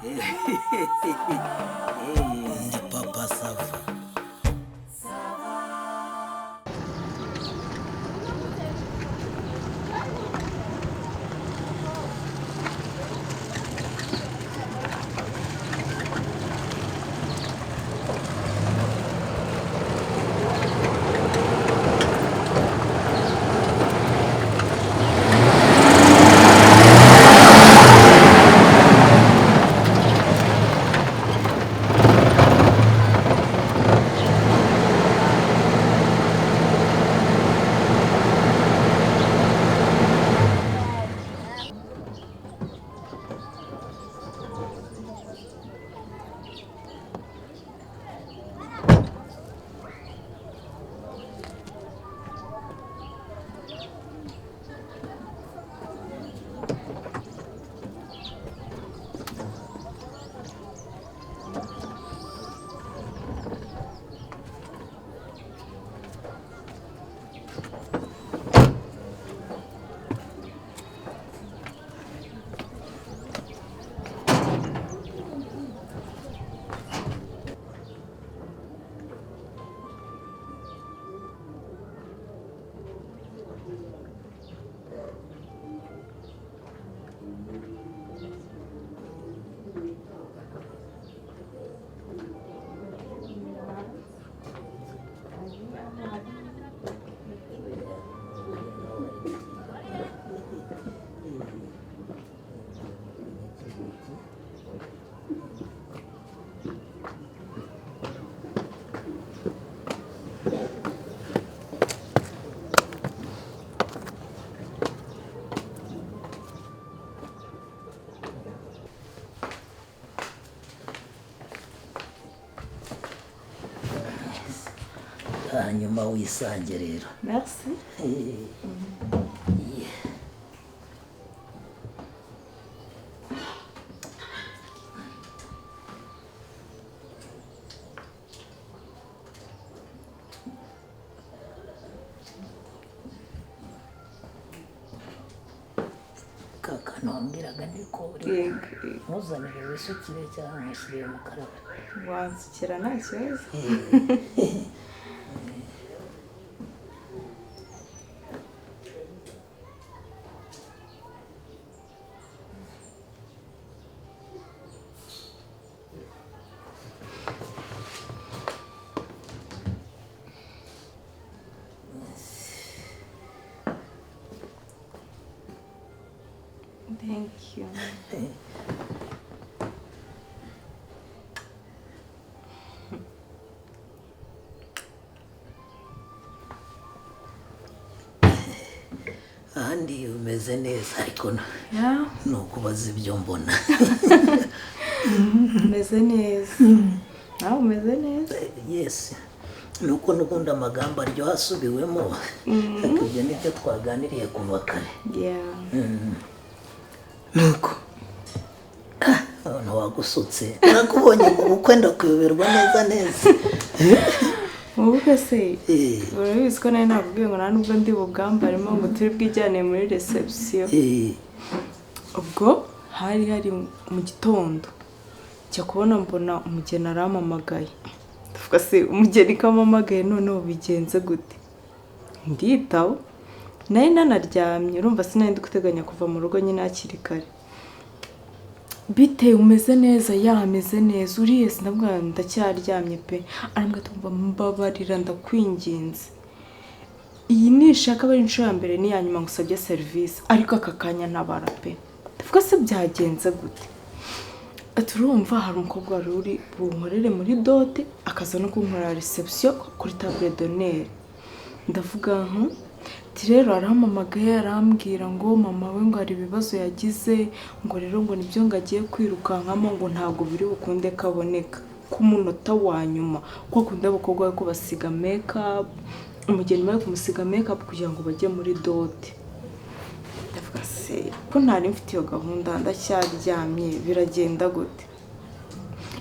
Ndi Papa Sava. Hanyuma wisange rero. Merci. Kaka wambwiraga niko uri? Yego. Ntuzanire wisukire cyangwa nkushyirire mu karabo? Wansukira, nta kibazo. Thank you. Ahandi umeze neza ariko Yeah, ni ukubaza ibyo mbona. Umeze neza. Nawe umeze neza. Yes, ni uko n'ubundi amagambo aryoha asubiwemo, ariko ibyo nibyo twaganiriye kuva kare. Nuko abantu wagusutse, nakubonye mu bukwe ndakuyoberwa neza neza. Mu bukwe se? Eh. Urabizi ko nari nakubwiye ngo nta nubwo ndi bubwambaremo, ngo turi bwijyane muri reception. Ubwo hari hari mu gitondo, njya kubona mbona umugeni arampamagaye. Ndavuga: "Se umugeni ko ampamagaye, noneho bigenze gute?" Nditaba, nari nanaryamye, urumva sinari ndi guteganya kuva mu rugo nyine hakiri kare. "Bite, umeze neza?" "Ya, ameze neza." "Uriye?" Ndavuga: "Ndacyaryamye pe." Arambwira ati: "Umva, mbabarira, ndakwinginze, iyi nishaka aba ari inshuro ya mbere n'iya nyuma ngusabye serivisi, ariko aka kanya ntabara pe." Ndavuga: "Se byagenze gute?" Ati: "Urumva hari umukobwa wari uri bunkorere muri dot, akaza no kunkorera reception kuri table d'honneur." Ndavuga: "Ati rero arampamagaye, arambwira ngo mama we ngo hari ibibazo yagize, ngo rero ngo nibyo ngo agiye kwirukankamo, ngo ntabwo biri bukunde kaboneka ku munota wa nyuma, ko akunda abakobwa be kubasiga make-up, umugeni bari kumusiga make-up kugira ngo bajye muri dot." Ndavuga: "Se ko ntari mfite iyo gahunda, ndacyaryamye, biragenda gute?"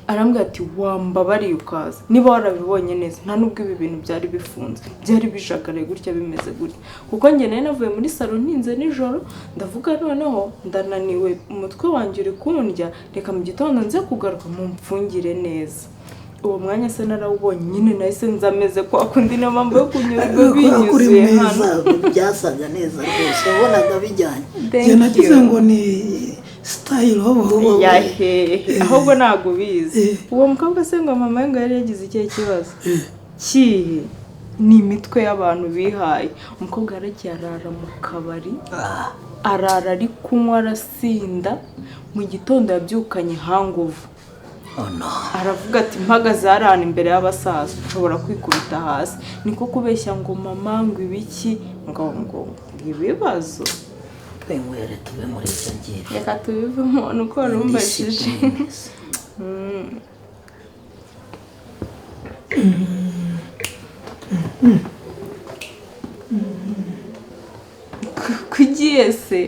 Arambwira ati: "Wambabariye ukaza, niba warabibonye neza, nta nubwo ibi bintu byari bifunze, byari bijagaraye gutya, bimeze gutya." Kuko njye nari navuye muri salon ntinze nijoro, ndavuga: "Noneho ndananiwe, umutwe wanjye uri kundya, reka mu gitondo nze kugaruka mumfungire neza." Uwo mwanya se narawubonye nyine, nahise nza ameze kwa kundi, niyo mpamvu yo kunyurwa Kubera ko uri binyuzuye mwiza. Hano. Byasaga neza rwose, wabonaga bijyanye. Thank Njye nagize you. ngo ni style. Yahehe, ahubwo ntabwo ubizi. Uwo mukobwa se ngo mama we ngo yari yagize ikihe kibazo kihe? Ni imitwe y'abantu bihaye. Umukobwa yaragiye arara mu kabari, arara ari kunywa, arasinda. Mu gitondo yabyukanye hangover. Oh no. Aravuga ati: "Mpagaze hariya hantu imbere y'abasaza nshobora kwikubita hasi." Niko kubeshya ngo mama ngo ibiki, ngo ibibazo. Twinywere tube muri ibyo ngibyo. Reka tubivemo, ni uko wari umbajije. Discipline. Kugiye se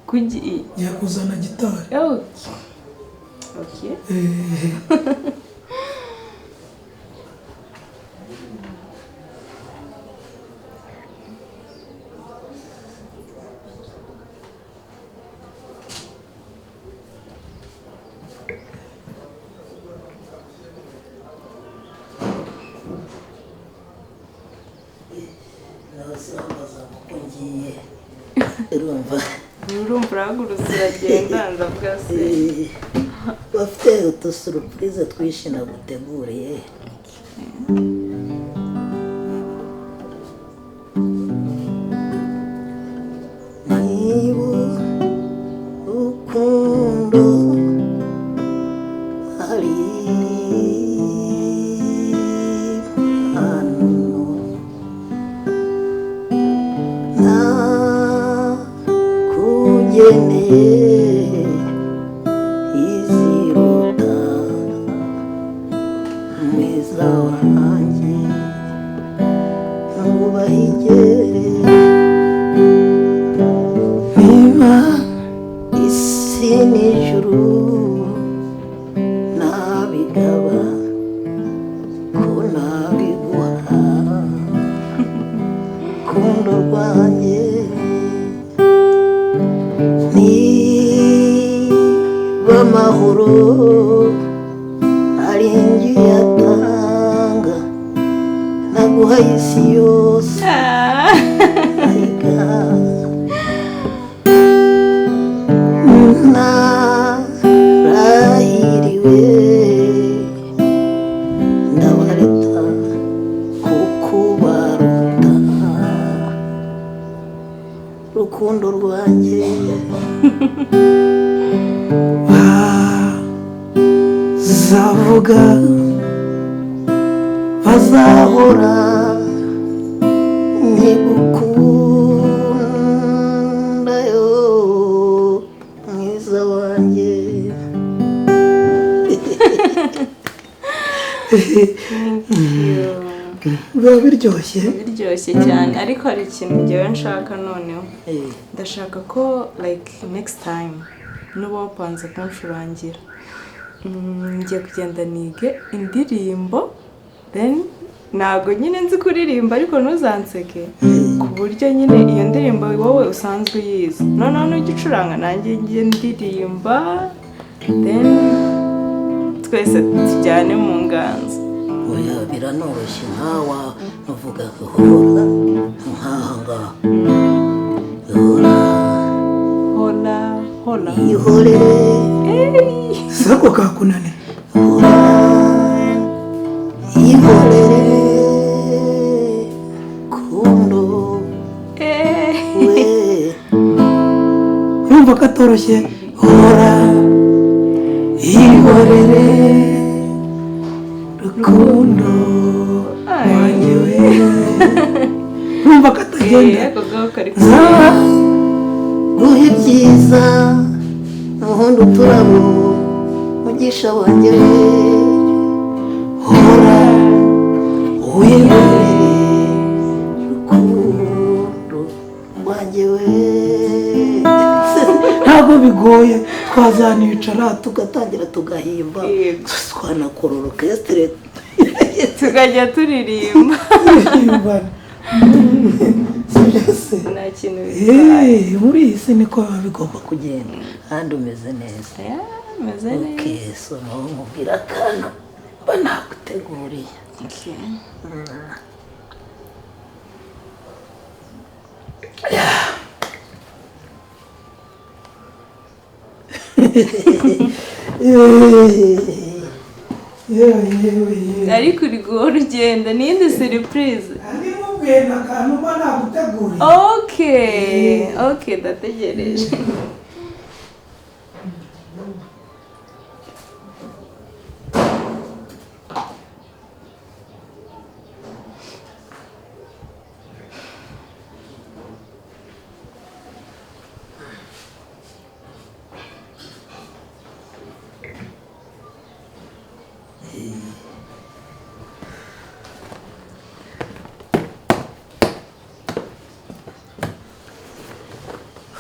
kugiye? Ngiye kuzana gitari. Okay. Nabasambaza kuko ngiye, urumva. Urumva urahagurutse uragenda, ndavuga se. Bafite udusurprise twinshi naguteguriye. Niba urukundo ari hano nakugeneye iziruta, mwiza wanjye, nubahige. Niba Isi n'ijuru nabigaba ko nabiguha, rukundo rwanjye. Niba amahoro ari njye uyatanga, naguhaye isi yose. Ayiga narahiriwe, ndabareta kukubaruta, rukundo rwanjye. Bazavuga Bazahora nkigukunda yo, mwiza wanjye. Thank you. Biba biryoshye. Biryoshye cyane, ariko hari ikintu ngewe nshaka noneho. Ndashaka ko like next time nuba wapanze kuncurangira, ngiye kugenda nige indirimbo. Then ntabwo nyine nzi kuririmba, ariko ntuzanseke, ku buryo nyine iyo ndirimbo wowe usanzwe uyizi, noneho nujya ucuranga nanjye njye ndirimba, then twese tujyane mu nganzo. Oya, biranoroshye. Nkawa nuvuga hora nkaha ngaha, hora. Hola hola. Ihorere. Si ako kakunanira. Hora, ihorere, kundo. We. Urumva ko atoroshye. Hora, ihorere, rukundo wanjye we. Urumva ko atagenda. Ako ngako kari. Za Guha ibyiza, muhondo uturabo, mugisha wanjye we. Hora, wihorere. Rukundo wanjye we. Ntabwo bigoye. Twazanicara Tugatangira tugahimba. Yego. Twanakora orchestre. Tukajya turirimba. Turirimbana, sibyo se? Nta kintu bitwaye. Eh, muri iyi si niko biba bigomba. Ugomba kugenda kandi umeze neza. Yeah, meze neza. Okay, so nawe mubwira akantu mba naguteguriye. Okay. Yewe, yewe, yewe! Ariko uri guhora ugenda n'iyindi surprise. Ari mubwiye akantu mba naguteguriye. Okay, ndategereje.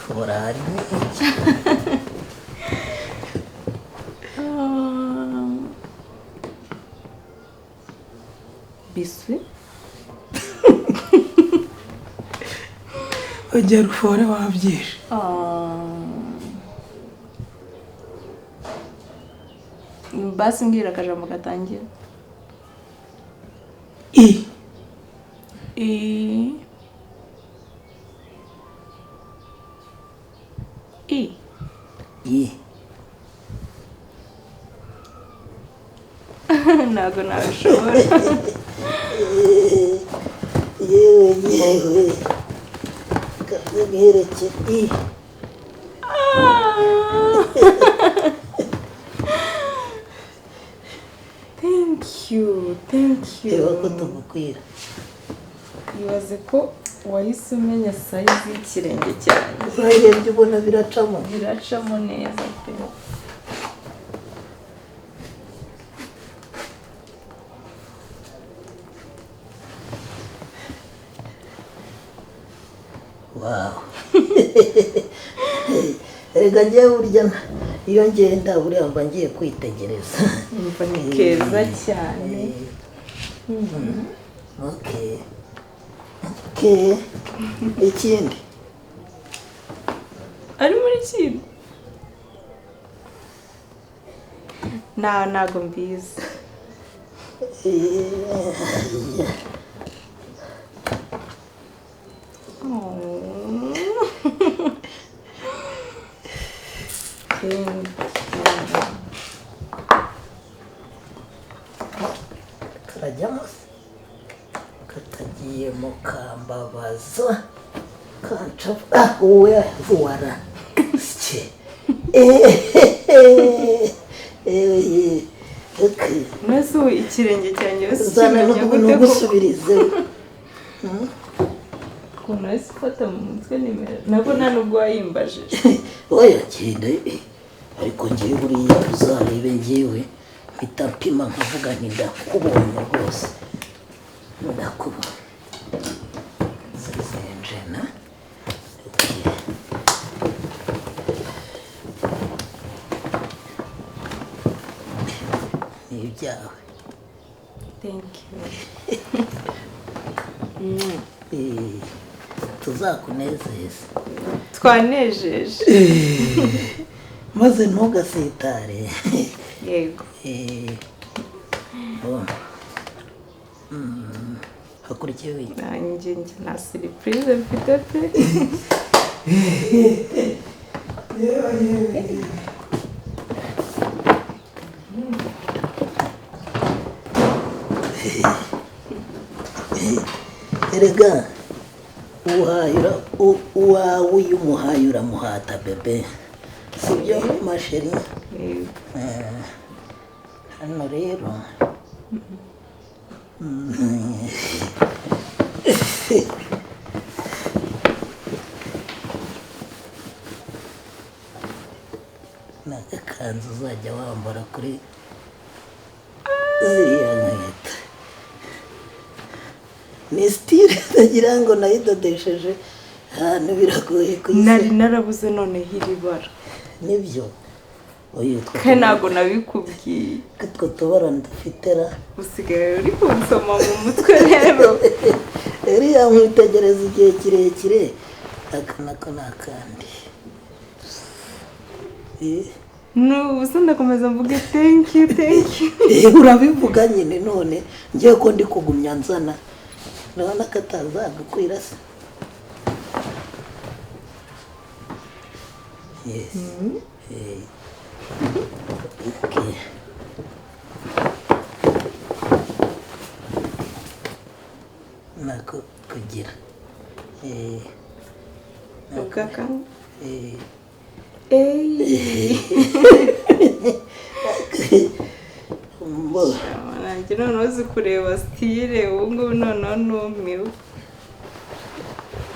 Fora harimo iki? Biswi. Ongera ufore, wabyishe. Basi mbwira akajambo gatangira. I. I, I. I. Ntabwo nabishobora. Yewe, yewe, kaguhereke i. Ah. Thank you, thank Reba ko you. tugukwira. Ibaze ko wahise umenya size y'ikirenge cyanjye. Uzarebye ubona biracamo. Biracamo neza pe. Wow! Erega njyewe burya iyo ngenda buriya mba ngiye kwitegereza. Umva, ni keza cyane. Okay, ikindi? Ari muri kindi ntago mbizi. Oh. Thank you. Turajyamo se? Katagiyemo kambabaza kanca. Ah, wowe vuwara sike. Eee, okay. Mbese ubu ikirenge cyanjye wese Zana. ukimenya gute koko? N'ugusubirize. Ukuntu wahise ufata mu mutwe nimero, nabwo nta nubwo wayimbajije. Oya, genda ariko ngewe buriya uzarebe, ngewe mpita mpima nkavuga nti ndakubonye rwose, ndakubonye zizenjena. Okay. Ni ibyawe. Thank you. Tuzakunezeza. Twanejeje. Maze ntugasitare. Yego. Bon. Hakurikiyeho iki? Nanjye njye nta surprise mfite pe. Yewe, yewe! Erega uhahira uwawe, iyo umuhaye uramuhata bébé, sibyo ma chérie? Yego. Hano rero ni agakanzu uzajya wambara kuri ziriya nkweto. Ni style utagira ngo nayidodesheje ahantu, biragoye Nari kuyise. narabuze noneho iri bara. Nibyo. Oya, utwo Kandi ntabwo nabikubwiye. Utwo tubara ndufitera. Usigaye uri kunsoma mu mutwe rero. Uriya nkwitegereza igihe kirekire, aka nako ni akandi. N'ubu se ndakomeza mvuge thank you, thank you. Urabivuga nyine none ngiye ko ndi kugumya nzana. Urabona ko atazagukwira se? Yes. Okay. Nako kugira. Ubwaka. Nanjye noneho uzi kureba style ubu ngubu noneho numiwe.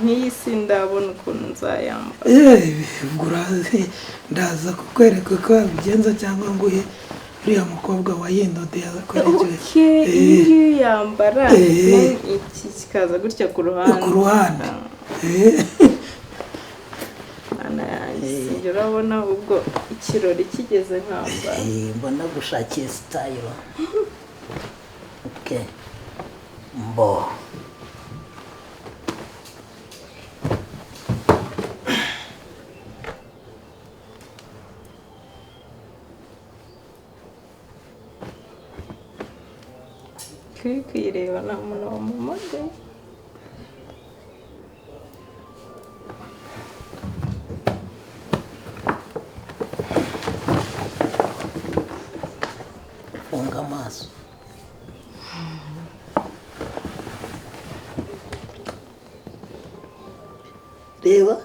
Nk'iyi si ndabona ukuntu nzayambara. Ubwo urazi ndaza kukwereka uko wabigenza cyangwa nguhe uriya mukobwa wayindodeye azakwereke. Okay, iyi ngiyi yambara iki kikaza gutya ku ruhande. Ku ruhande. Mana yanjye, sinjye urabona ubwo ikirori kigeze nkambara. Mbona gushakiye style. Okay. Mbo. Kuri kuyireba nta muntu wamuhamagaye. Funga amaso. Reba.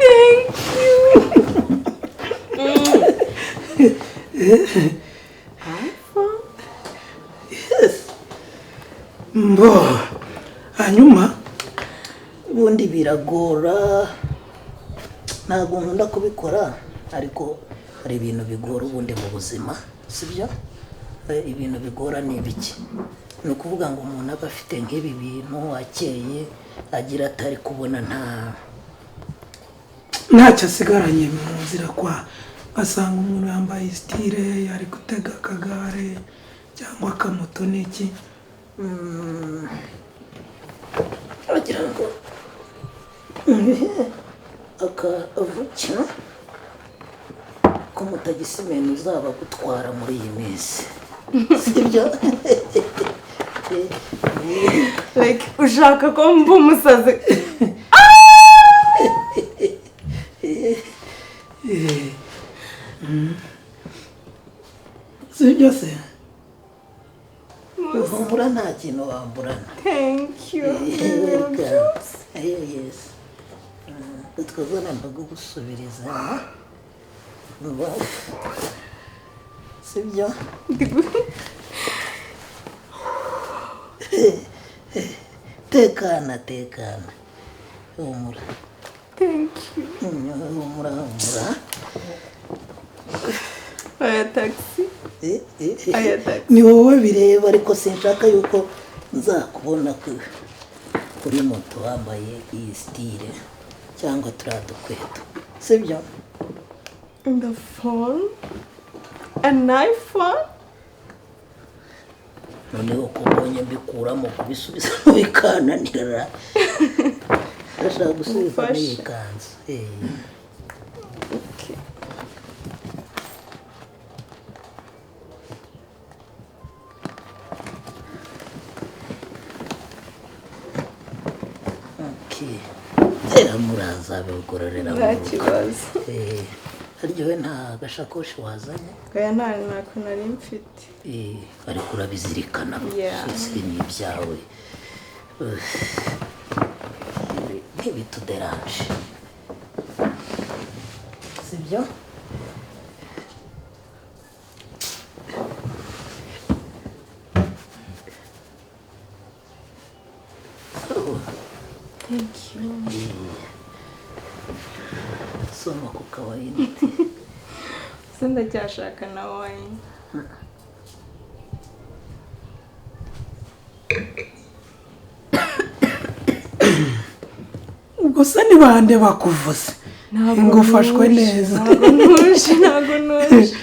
Thank you. iPhone? Yes. Mbo. Hanyuma ubundi biragora, ntabwo nkunda kubikora, ariko hari ibintu bigora ubundi mu buzima, sibyo? Ibintu bigora ni ibiki? Ni ukuvuga ngo umuntu aba afite nk'ibi bintu akeye agira atari kubona ntacyo asigaranye mu nzira, kwa asanga umuntu yambaye style ari gutega akagare cyangwa akamoto n'iki. Agira ngo akavuca ko mutagisimeni uzaba gutwara muri iyi minsi, sibyo? Like ushaka ko mba umusazi. Sibyo se? Humura nta kintu wamburana. Thank you. Yes. Utwo zana ndagusubiriza. Sibyo? Tekana, tekana. Humura. Thank you. Humura, humura. Aya taxi. Aya taxi. Ni wowe bireba, ariko sinshaka yuko nzakubona kuri moto wambaye iyi style cyangwa turiya dukweto, sibyo? The phone? An iPhone? Noneho ko mbonye mbikuramo kubisubiza bikananira. Ndashaka gusubiza n'iyi kanzu. Okay. Okay. Tera muraza bigororera Nta kibazo. Haryohe nta gashakoshi wazanye? Oya, nta ntako nari mfite. Ariko urabizirikana byose ni ibyawe. Ntibituderanje, sibyo? Thank you. Soma ku kawayini. Se ndacyashaka na wine. Ubwo se ni bande bakuvuze Ntabwo ngo ufashwe ntuje, neza? Ntabwo ntuje, ntabwo ntuje.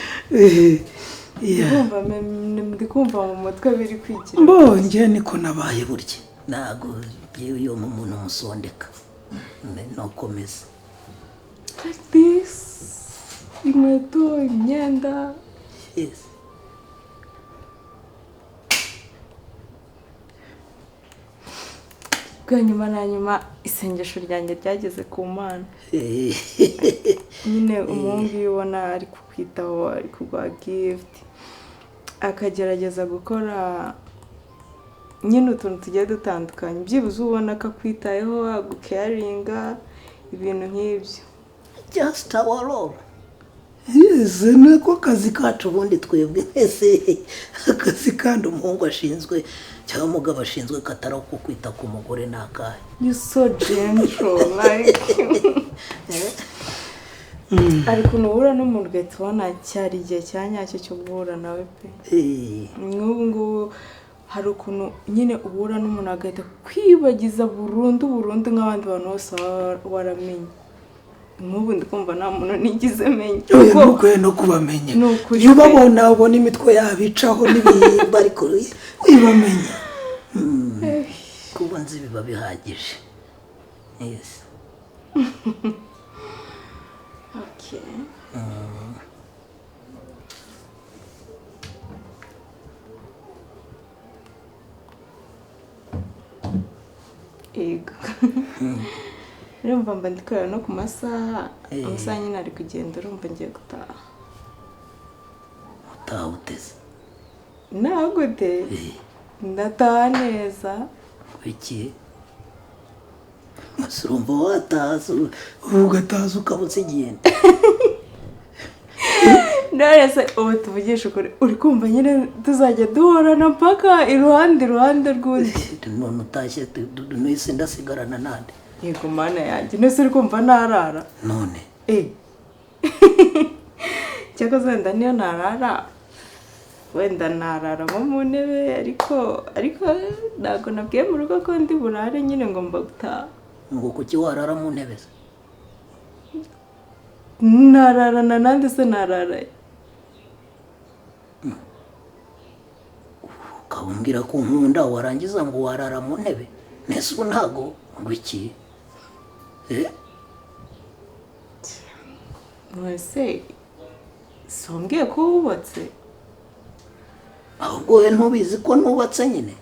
Yeah. Ndi kumva mu mutwe biri kwigira. Mbonye niko nabaye. Aye, burya ntabwo yewe iyo umuntu umusondeka nokomeza. Like this, inkweto, imyenda. Yes. Bwa nyuma na nyuma isengesho ryanjye ryageze ku Mana. Nyine umuhungu iyo ubona ari kukwitaho, ari kuguha gift, akagerageza gukora nyine utuntu tugiye dutandukanye, byibuze ubona ko akwitayeho, agukeyaringa, ibintu nk'ibyo. Just our role. Yes, niko kazi. Kacu ubundi twebwe twese, akazi kandi umuhungu ashinzwe cyangwa umugabo ashinzwe katari ako kwita ku mugore ni akahe? You so gentle, like hari ukuntu uhura n'umuntu ugahita ubona cyari igihe cya nyacyo cyo guhura nawe pe. Nk'ubu ngubu hari ukuntu nyine uhura n'umuntu agahita kwibagiza burundu burundu nk'abandi bantu bose waba waramenye. Nk'ubu ndi kumva nta muntu nigeze menya. Oya, ntukwiye no kubamenya. Ni ukuri Iyo pe. ubabona ubona imitwe yabo icaho n'ibihimba, ariko wibamenya. Kuba nzi biba bihagije, yes. Okay. Yego. Urumva mba ndi kureba no ku masaha, amasaha nyine ari kugenda, urumva ngiye gutaha. Utaha uteze? Nagute? Ndataha neza. Iki gusa urumva wataha Ubu ugataza ukaba usigenda? None se ubu tuvugishe ukuri, uri kumva nyine tuzajya duhorana mpaka iruhande iruhande rw'undi? None utashye n'isi ndasigarana nande? Yego Mana yanjye, none se uri kumva narara? None? Eh. Cyakoze wenda niyo narara, wenda narara nko mu ntebe, ariko ntabwo nabwiye mu rugo ko ndi burare, nyine ngomba gutaha. Ngo kuki warara mu ntebe se? Nararana nande se, nararaye? Ukaba ko nkunda, warangiza ngo warara mu ntebe. Nese ubu ntago ngo iki? Eh? Mwese si wambwiye ko wubatse? Ahubwo we ntubizi ko nubatse nyine?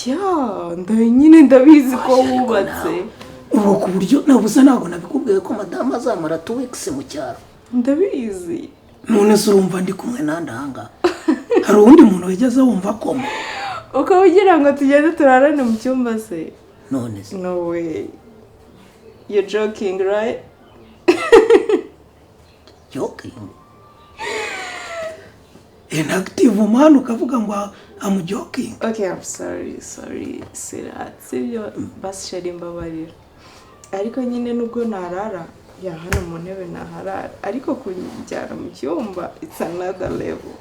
Ya, nyine ndabizi ko Ariko wubatse. nawe, ubu ku buryo nabuze, ntabwo nabikubwiye ko madamu azamara 2 weeks mu cyaro? Ndabizi. None se urumva ndi kumwe Kumwe nandi ahangaha? Hari uwundi muntu wigeze wumva koma? Ukaba ugira ngo tugende turarane mu cyumba se? None se? No way, you're joking, right? Joking? Inactive man, ukavuga ngo am joking? Okay, I'm sorry, sorry, sweetheart. Sibyo, basi chéri, mbabarira. Ariko nyine nubwo narara ya hano mu ntebe naharara, ariko kunjyana mu cyumba, it's another level.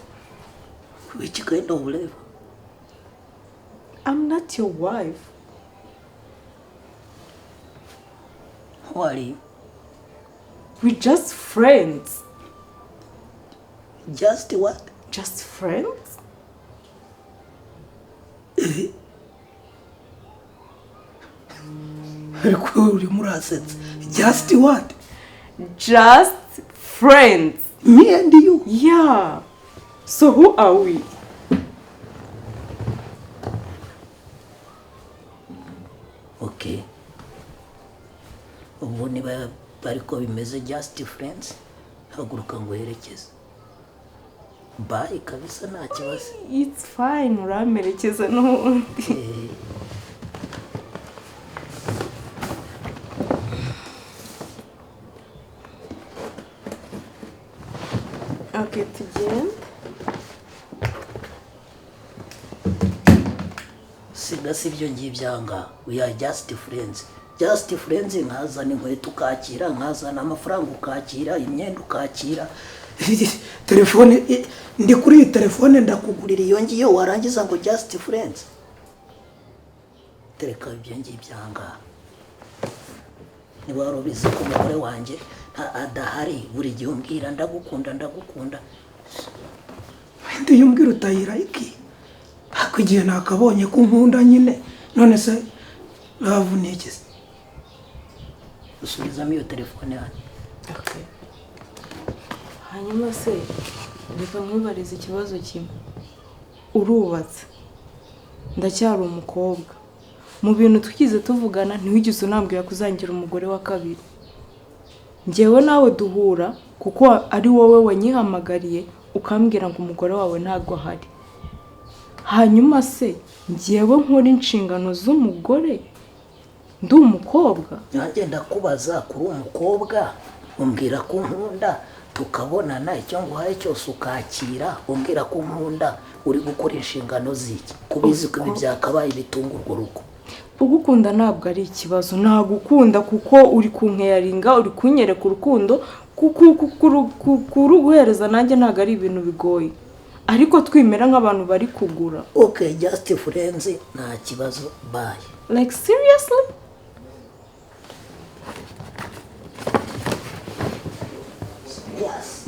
Which kind of level? I'm not your wife. Who are you? We just friends. Just what? Just friends. Ariko urimo urasetsa. Just what? Just friends. Me and you? Yeah, so who are we? Okay, ubu niba ariko bimeze, just friends, haguruka ngo uherekeze. Bye kabisa, nta kibazo. It's fine, uramperekeza n'ubundi. Okay, tugende. Siga si ibyo ngibyo ahangaha. We are just friends, just friends. Nkazana inkweto ukakira, nkazana amafaranga ukakira, imyenda ukakira. Telefone ndi kuri iyi telefone ndakugurira. Kugurira iyo ngiyo, warangiza ngo just friends. Tereka ibyo ngibyo ahangaha. Niba wari ubizi ko umugore wanjye adahari, buri gihe umbwira ndagukunda, ndagukunda. Wenda iyo umbwira utayira iki, ariko igihe nakabonye ko unkunda nyine. None se love ni iki se? Usubizamo iyo telefone hano. Okay. Hanyuma se reka nkwibarize ikibazo kimwe. Urubatse, ndacyari umukobwa. Mu bintu twigize tuvugana, ntiwigeze unambwira ko uzangira umugore wa kabiri. Njyewe nawe duhura kuko ari wowe wanyihamagariye, ukambwira ngo umugore wawe ntabwo ahari. Hanyuma se njyewe nkora inshingano z'umugore ndi umukobwa? Nanjye ndakubaza, kuri umukobwa umbwira ko unkunda, tukabonana, icyo nguhaye cyose ukakira, umbwira ko unkunda, uri gukora inshingano z'iki? Kubizi ko ibi byakabaye ibitunga urwo rugo. Ugukunda ntabwo ari ikibazo, nagukunda kuko uri kunkeyaringa, uri kunyereka urukundo, kuruguhereza nanjye ntabwo ari ibintu bigoye, ariko twimera nk'abantu bari kugura. Ok, just friends, nta kibazo, bye. Like, seriously? Yes.